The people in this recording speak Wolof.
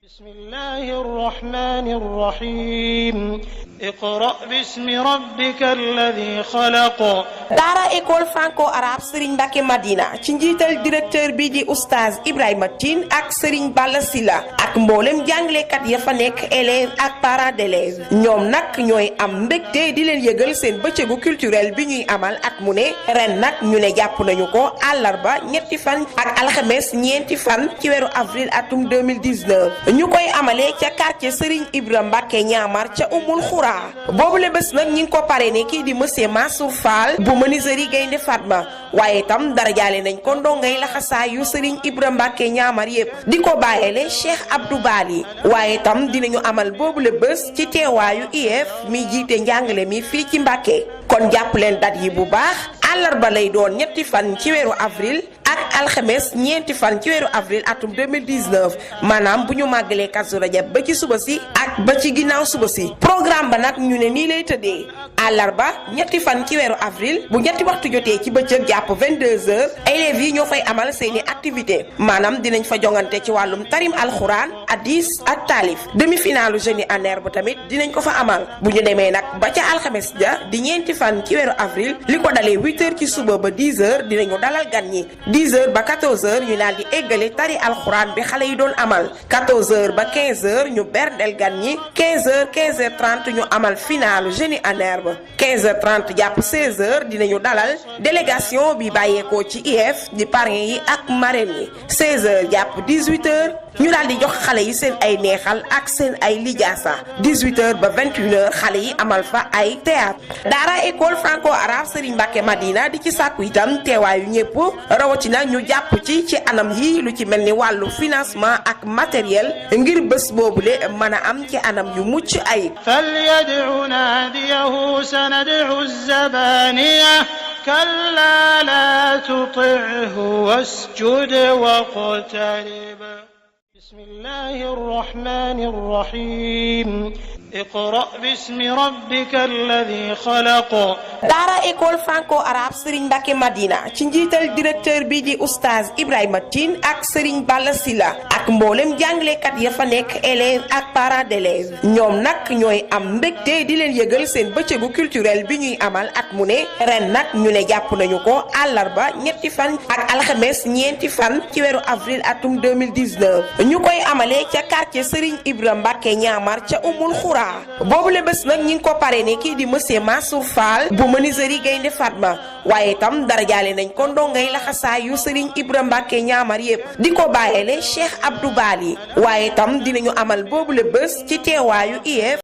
بسم الله الرحمن الرحيم اقرأ باسم ربك الذي خلق daara école franco-arabe Serigne Mbacké Madina ci njiital directeur bi di oustaz Ibrahima Tine ak Serigne Balla Silla ak mboolem jàngalekat ya fa nekk élèves ak parents d'élèves ñoom nag ñooy am mbégte di leen yëgal seen bëccëgu culturel bi ñuy amal at mu ne ren nag ñu ne jàpp nañu ko àllarba ñetti fan ak alxames ñeenti fan ci weeru avril atum 2019 ñu koy amalee ca quartier Serigne Ibra Mbacké Ñaamar ca Umul Xuraa boobule bés nag ñi ngi ko parrainé kii di monsieur Mansour Fall bu menuiserie Gaynde Fatma waaye itam darajaale nañ ko ndongay laxasaay yu Serigne Ibra Mbacké Ñaamar yépp di ko bàyyele Cheikh Abdou Bali waaye itam dinañu amal boobule bés ci teewaayu IEF mi jiite njàngale mi fii ci Mbacké kon jàpp leen dat yi bu baax àllarba lay doon ñetti fan ci weeru avril ak alxames ñeenti fan ci weeru avril atum 2019 maanaam bu ñu màggalee Kazu Rajab ba ci suba si ak ba ci ginnaaw suba si programme ba nag ñu ne nii lay tëddee àllarba ñetti fan ci weeru avril bu ñetti waxtu jotee ci bëccëg jàpp 22h élèves yi ñoo fay amal seeni activité maanaam dinañ fa jongante ci wàllum tarim alxuraan hadis ak taalif demi-finalu génie en herbe tamit dinañ ko fa amal bu ñu demee nag ba ca alxames ja di ñeenti fan ci weeru avril li ko dalee 8h ci suba ba 10h dinañu dalal gan ñi 10h ba 14h ñu daal di eggale tari alxuraan bi xale yi doon amal 14h ba 15h ñu berndel gan ñi 15h 15h30 ñu amal finalu génie en herbe 15h30 jàpp 16h dinañu dalal délégation bi bàyyeekoo ci IEF di parrain yi ak marraine yi 16h jàpp 18h ñu daal di jox xale yi seen ay neexal ak seen ay lijaasa 18h ba 21h xale yi amal fa ay théâtre daara école franco-arabe Serigne Mbacké Madina di ci sàkku itam teewaayu ñëpp rawatina ñu jàpp ci anam yi lu ci mel ni wàllu financement ak matériel ngir bés boobule mën a am ci anam yu mucc ayib. فليدع ناديه سندع الزبانية كلا لا تطعه واسجد واقترب بسم الله الرحمن الرحيم اقرأ باسم ربك الذي خلق daara école franco-arabe Serigne Mbacké Madina ci njiital directeur bi di oustaz Ibrahima Tine ak Serigne Balla Silla ak mboolem jàngalekat ya fa nekk élèves ak parents d'élèves ñoom nag ñooy am mbégte di leen yëgal seen bëccëgu culturel bi ñuy amal at mu ne ren nag ñu ne jàpp nañu ko àllarba ñetti fan ak alxames ñeenti fan ci weeru avril atum 2019 ñu koy amalee ca quartier Serigne Ibra Mbacké Ñaamar ca Umul Xuraa boobule bés nag ñi ngi ko parrainé kii di monsieur Mansour Fall bu menuiserie Gaynde Fatma waaye itam darajaale nañ ko ndongay laxasaay yu Serigne Ibra Mbacké Ñaamar yépp di ko bàyyele Cheikh Abdou Bali waaye itam dinañu amal boobule bés ci teewaayu IEF